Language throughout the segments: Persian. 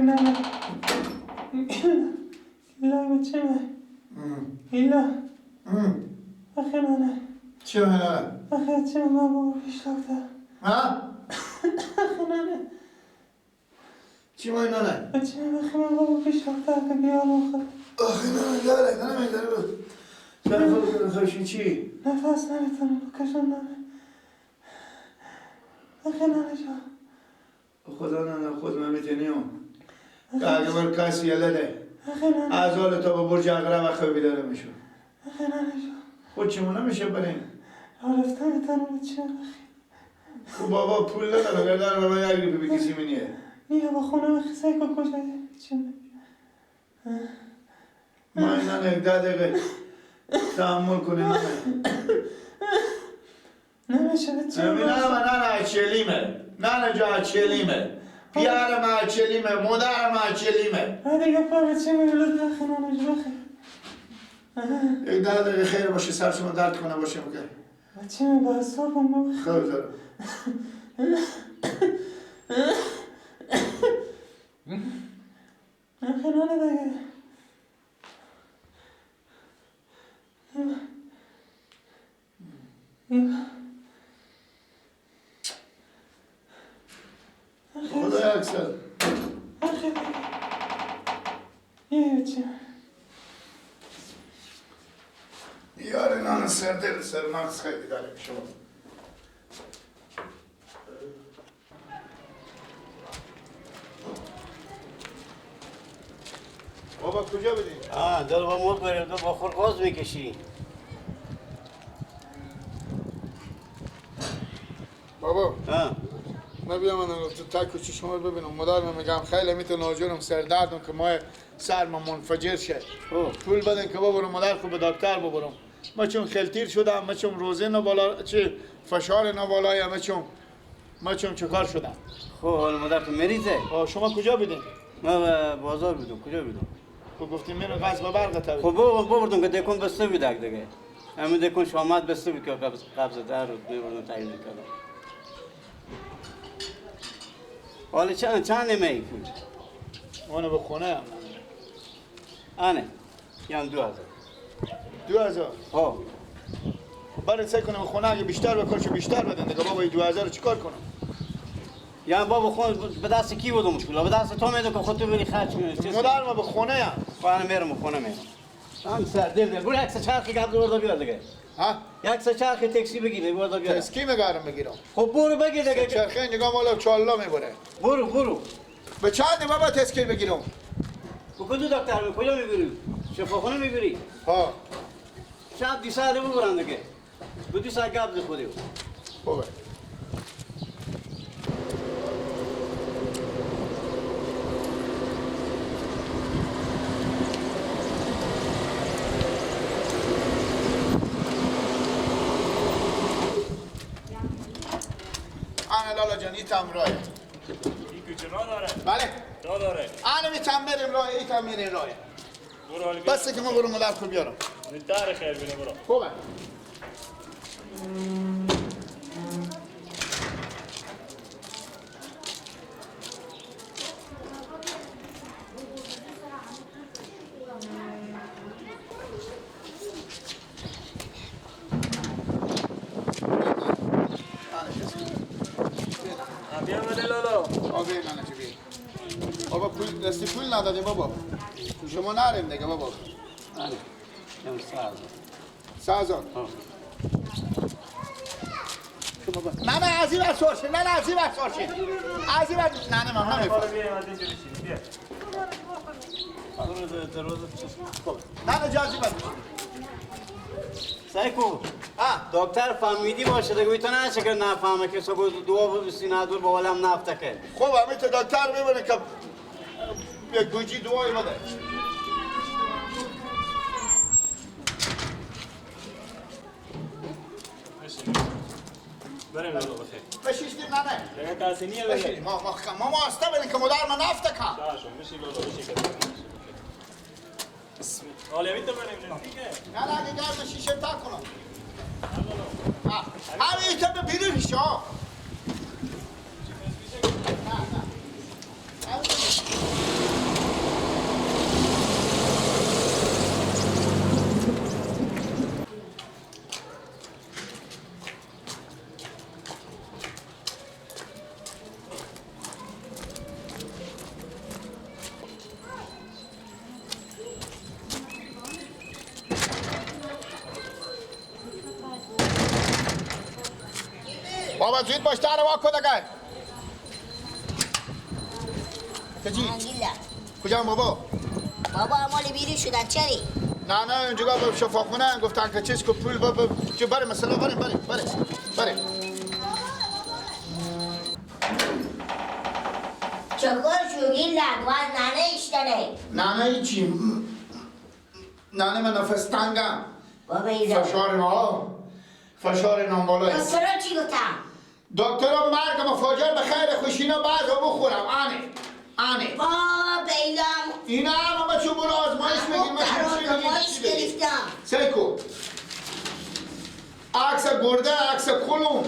نه لا بچه ایلا آخه نه چی نه آخه چه من بابا پیش دکتر ها آخه نه چی ما نه بچه آخه من بابا پیش دکتر که بیارم خود آخه نه نه نه نه سر خود خوشی چی نفس نمیتونم بکشم نه آخه نه جان خدا نه خود من میتونیم که اگه بر کسی یلده از حال تا به برج عقرب اخه بیداره میشم آخه نه جان خود چمونه میشه بریم رفته میتونم بچه خب بابا پول نداره گردن بابا یک روپی به کسی منیه نیه با خونه خیسه که کجا چه ما اینا یک ده دقیقه تحمل کنی نه نمیشه بچه نه نه نه چلیمه نه نه جا چلیمه پیار ما چلیمه مادر ما چلیمه نه دیگه پا بچه میبلد نخی نه نجبخی یک ده دقیقه خیر باشه سر شما درد کنه باشه که بچه می با حسابم بابا خیلی دارم آخه نه دیگه خدا اکثر آخه یه بچه یار نان سر دل سر نقص خیلی داره شما بابا کجا بدین؟ دل با مو بریم تو با خور غاز میکشی بابا من بیام من تو تک کوچه شما رو ببینم مادر من میگم خیلی میتونه ناجورم سر دردم که ما سر ما منفجر شه پول بدن که ببرم مادر خود به دکتر ببرم ما چون خلتیر شدم ما چون روزه نه بالا چه فشار نه بالای ما چون چیکار شدم خب حالا مادر تو مریضه شما کجا بدین؟ من بازار بودم کجا بودم؟ خب گفتیم من غاز به برق تا خب ببردم که دکون بسته بود دیگه همین دکون شامت بسته بود که قبض در رو میبردم تعیین میکردم حالا چند نیمه پول؟ اونو به خونه هم آنه یعنی 2000 2000 ها برای سعی کنم خونه اگه بیشتر بکارشو بیشتر بدن دیگه بابا 2000 رو چیکار کنم؟ یعنی بابا خون به دست کی بودم پول؟ به دست تو میده که خود تو بری خرج کنی مادر ما به خونه هم خونه میرم خونه میرم هم سر دل دل برو یک سه چرخی قبض برو بیار دیگه ها یک سه چرخی تاکسی بگیر برو بیار تاکسی میگارم بگیرم خب برو بگیر دیگه چرخی نگاه مالا چالا میبره برو برو به چند بابا تسکیر بگیرم به کدو دکتر کجا میبری شفاخانه میبری ها شب دی ساعت ببرن دیگه به دو ساعت قبض خودی خوبه لالا جان ایتم راه این کوچه راه داره بله راه داره انا میتم بریم راه ایتم میریم راه بس که ما برو مادر خود بیارم در خیر بینه برو خوبه بابا پول دستی پول ندادیم بابا شما نریم دیگه بابا 3000 نه نه از این ور سوار نه نه از این ور سوار از این ور نه نه من نمی‌فهمم نه نه جازی بر سعی کن دکتر فهمیدی باشه دیگه تو نه که نفهمه که سگو دعا بسی ندور با ولم نفته که خب همین تو دکتر میبینه که یک گوجی دعایی بده بریم لالا بخیر بشیشتیم نه نه دیگه کسی نیه بگه ما آسته بریم که مادر من نفته که چشم بشی لالا بشی که بسم الله حالا میتونم بریم نزدیکه نه نه اگه گرم شیشه تا کنم همین که به بیرون میشه ها نه نه بابا زود باش در وا کن دیگه. کجی؟ کجا بابا؟ بابا مال بیرون شدن چری؟ نه نه اونجا به شفاخونه گفتن که چیز کو پول بابا چه بره مثلا بره بره بره بره. چکار شوگی لگوان ننه ایشتنه؟ ننه چی؟ ننه من نفس تنگم. بابا ایزا فشار نالا فشار نام بالای. دکترها چی گفتم؟ دکترها مرگ مفاجر به خیر خوشینا بعض بخورم آنه آنه. بابا بیلم اینا هم اما چون برو آزمایش بگیر آزمایش گرفتم. سیکو عکس گرده عکس کلون.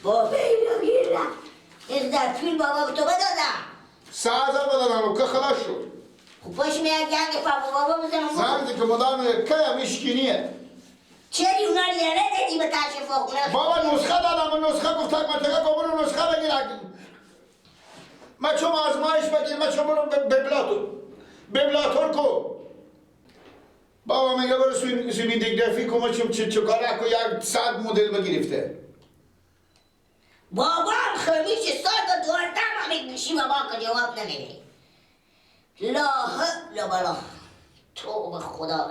بابا اینا گیرم اینقدر پول بابا تو بدادم 3000 بدادم که خلاص شد. خب باش میاد گنگ بابا بزنم زنگ که مدام که میشکینیه. چرا اونا رو یه ندادی به تشفاخونه؟ بابا نسخه دادم و نسخه گفتم من تگه برو نسخه بگیر. من چون آزمایش بگیر من چون برو ببلاتور کو. بابا میگه برو سونیدیگرافی کو ما چه کاره کو یک 100 مدل بگرفته. بابا هم خمیش سال و دوازده هم میگوشی بابا که جواب نمیده. لا حول ولا تو به خدا.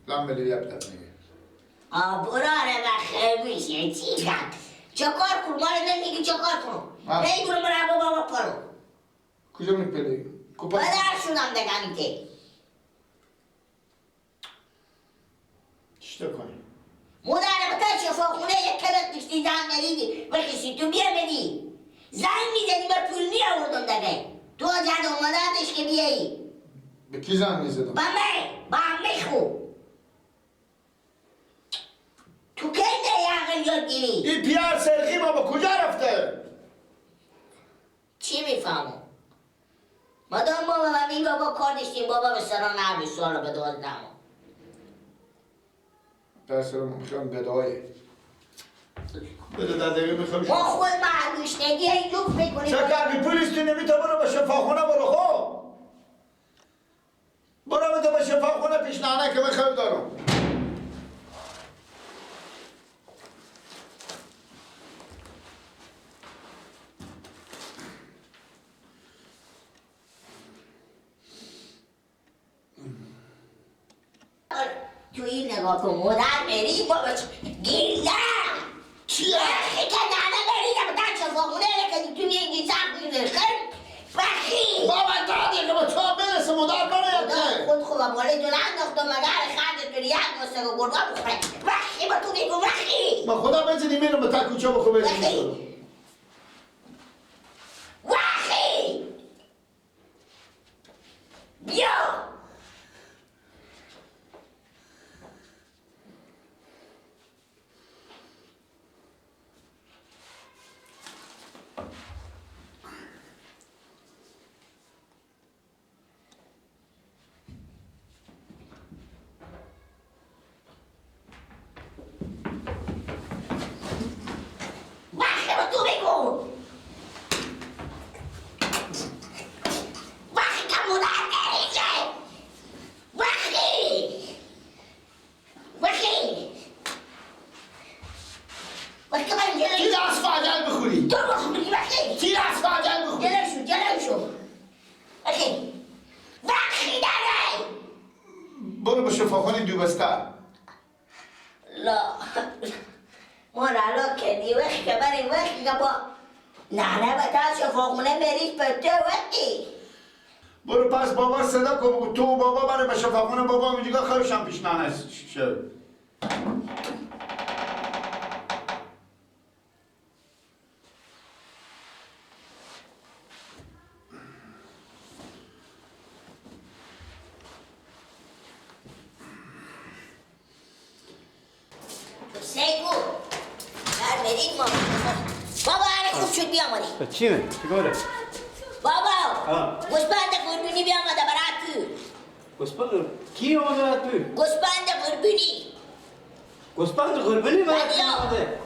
لام بلی یبدأ میگه. براره و خمیشه چی کرد؟ چه کار کنم؟ مال نمیگی چه کار کنم؟ نمیگم برای بابا پرو. کجا میپلی؟ پدر شدم دگمی که. چطور کنی؟ مادر بتا شفاخونه یک کلت داشتی زنگ ندیدی بخشی تو بیا بدی. زنگ میزدی من پول میآوردم دیگه. تو زن اومدنش که بیایی. به کی زنگ میزدم؟ با من، با عمه خو. تو کی ده عقل یاد گیری؟ این پیر سرخی بابا کجا رفته؟ چی میفهمم؟ مادام بابا و می بابا کار داشتیم بابا به سران هر سال به 12. پسر میخوام گدایه. بده در دقیقه میخوام ما خود معلوشنگی اینجور میکنیم. چه کردی؟ پولیس تو نمیتا برو به شفاخونه برو خب. برو بده به شفاخونه پیش نانه که میخوام دارم. تو این نگاه کن مادر بری بابا گیرم چیه؟ وقتی که ننه بریدم در شفاخونه که تو میگی سخت میگه خیلی وقتی بابا تا دیگه به تو برسه مادر بره خود خوبه بالای تو ننداختم مگر خرد تو یک واسه که گرگا بخوره وقتی با تو میگو وقتی ما خدا بزنی میرم به تا کوچه بخو بزنی وقتی بیا برو پس بابا صدا کن بگو تو بابا برای به شفاخونه بابا اینجا خواهشم پیش ننه شد. سیگو در بدید ما بابا هره خوب شد بیامدی. چی من؟ چیکاره؟ بابا گوسپند قربونی بیامده برای تو. گوسپند کی آمده برای تو؟ گوسپند قربونی. گوسپند قربونی برای تو آمده؟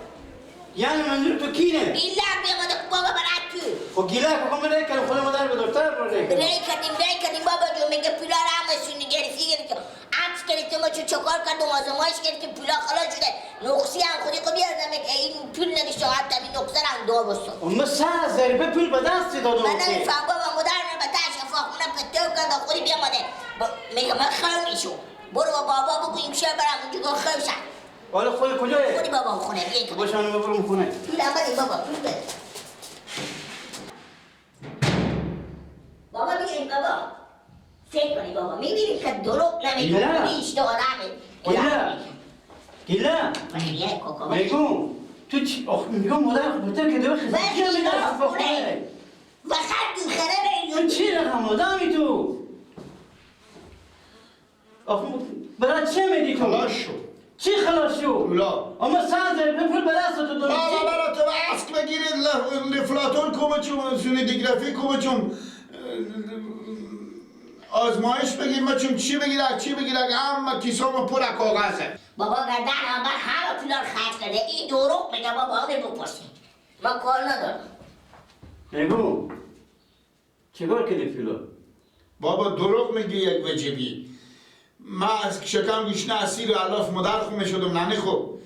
یعنی منظور تو کی نه؟ گیلک بیامده بابا برای تو. خب گیلک بکن رای کردم خود مادر به دکتر برده رای کردیم رای کردیم بابا جون میگه پولا رو همشون گرفتی گرفتی عکس گرفتیم، ما چه چکار کردم، آزمایش گرفتیم، پولا خلاص شده. نقصی هم خودی خو بیاردم که این پول نداشتم، حتی این نقصه رو هم دو بستم. اما 100 ضربه پول به دست دادم. من نمیفهم بابا، مادر من به ته شفاخونه پتو کرد، خودی بیامده میگه من خم میشم. برو با بابا بگو امشب برم اونجا خم شم. حالا خود کجایه؟ خودی بابا خونه بیا تو. باشه من ببرم خونه. پول هم بده بابا، پول بده. بابا بیاین بابا. فکر کنی بابا میبینی که دروغ نمیگه. نیست آدمه. گیله. گیله. میگم تو چی؟ آخ میگم مادر بوده که دو خیلی خونه. و خط خره. تو چی رقم آدمی تو؟ آخ برای چه میدی تو؟ خلاص شو. چی خلاص شو؟ پولا. اما 100 ضربه پول به دست تو دادم. بابا برا تو اسک بگیرید لفلاتون کومه چون سونیدیگرافی کومه چون آزمایش بگیر ما چون چی بگیر چی بگیر اما کیسامو پر کاغذه. بابا گردن هم همه پولا رو خرج کرده. این دروغ میگه بابا، آقا بپرسیم. من کار ندارم. نگو چیکار کردی پولا؟ بابا دروغ میگی یک وجبی. من از شکم گوشنه اسیر و علاف مادر خونه شدم ننه خوب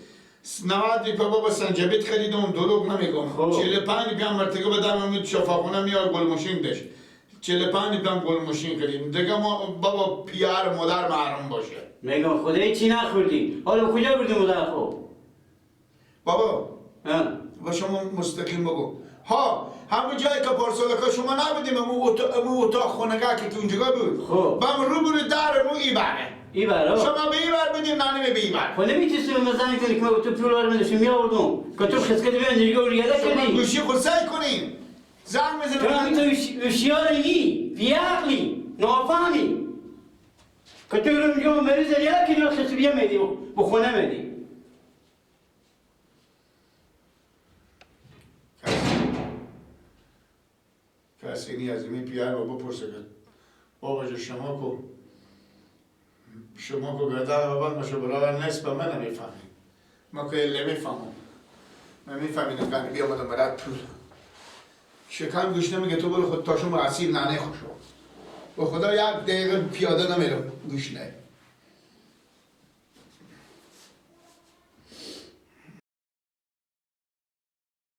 90 ریپه بابا سنجبیت خریدم، دروغ نمیگم. 45 ریپه هم مرتکه بدم امید شفاخونه میار گل ماشین داشت. 45 ریپه هم گل ماشین خریدم دیگه. ما بابا پیار مادر محرم باشه. میگم خدای چی نخوردی؟ حالا کجا بردی مادر خوب؟ بابا با شما مستقیم بگو ها، همون جایی که پارسالکا شما نبودیم، امو اتاق خونگه که تو اونجا بود. خب با رو برو در مو ای بره. ای بره. شما به ای بر بودیم، ننه به ای بر. خب نمیتونستی به من زنگ زنی که من تو پول رو میداشتم میآوردم که تو خسکت بیان دیگه اون یاده کردی. گوشی خود سعی کنیم زنگ میزنیم. تو همین تو هوشیاری نی، بیعقلی، نافهمی که تو رو میگم مریض یاده کردی و خسکت بیا میدی به خونه میدی. کسی نی از این پیار بابا پرسه که بابا جو شما کو شما کو گردن بابا مشو برابر نصف من نمیفهمی. ما که نمیفهمم. من میفهمیدم که بیامدم برات پول. شکم گوش نمیگه تو برو خود تا شما اسیر ننه خوشو. با خدا یک دقیقه پیاده نمیرم گوش نه.